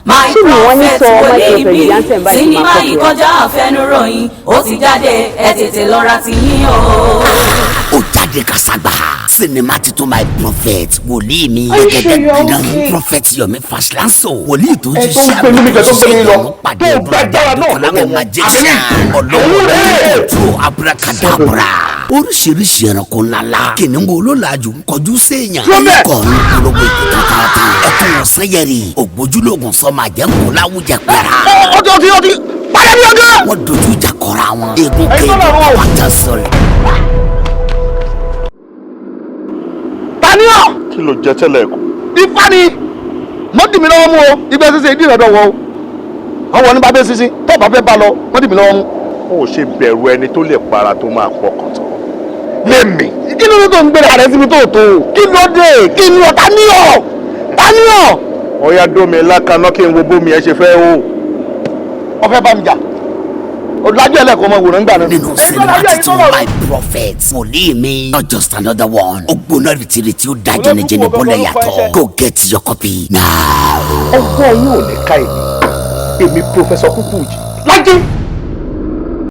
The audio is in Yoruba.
My Ṣé ni wọ́n ní Prophet sọ My Wòlíì Prophet Mi. Jansen báyìí ti Sinimá máa kọ́ yìí kọjá àfẹnuròyìn, ó ti jáde, ẹ tètè lọ ra tiyín o. Ó jáde kasagba, sinimá titun My Prophet, Wòlíì Mi. Are you sure Gẹ́gẹ́ you're dídán okay? Prophet Yomi Fashlanso, wòlíì tó ń Ẹ tó ń ṣiṣẹ́ gbé mímí jẹ, tó ń gbé mímí lọ, ìyanu pàdé tó gbàgbára náà Bukola lọ́wọ́ wọn. Magician ọlọ́wọ́ tó abracadabra, oríṣiríṣi ẹranko ńláńlá, kìnìún olólàájú ń kọjú séèyàn, kọ̀ọ̀rùn polówó ikú tààtà, ẹkún wọn sẹ́yẹrì, ògbójúlógún sọmọ àjẹkù láwùjẹ pẹ́ra. Ọtí ọtí ọtí padà bí ọjọ́. Wọ́n dojú ìjà kọra wọn, eégún Ẹ̀yin tó kéèké lọ́rùn o. wàtá sọ̀rọ̀. Tani ọ. Kí ló jẹ tẹ́lẹ̀ kù? Ifá ni mọ́ dì mí lọ́wọ́ mú o. Ibẹ̀ sísè ìdí ìrọ̀dọ̀ wọ o. Àwọn ní bàbá sísè tó bá fẹ́ bá lọ, mọ́ dì mí lọ́wọ́ mú. Ó ṣe bẹ̀rù ẹni tó lè para tó máa pọkàn tán lémi. Kí ló dé tó ń gbéra rẹ síbi tó tó o? Kí ló dé? Kí ni ọ? Tani ọ? Tani ọ? Ọ̀ya, dómi lákaná kí n wo bómi ẹ ṣe fẹ́ o. Ọfẹ bá mi jà, ọlájú ẹlẹ́kọ̀ọ́ ọmọ ìwòran gbà náà. Nínú sinimá titun My Prophet, Wòlíì Mi, not just another one, ó gbóná rìtìrìtì, ó da jẹnijẹni bọ́lẹ̀ yàtọ̀. Go get your copy now. Ọwọ́ yín ò ní ká èmi, èmi Professor Kúkújì lájẹ́.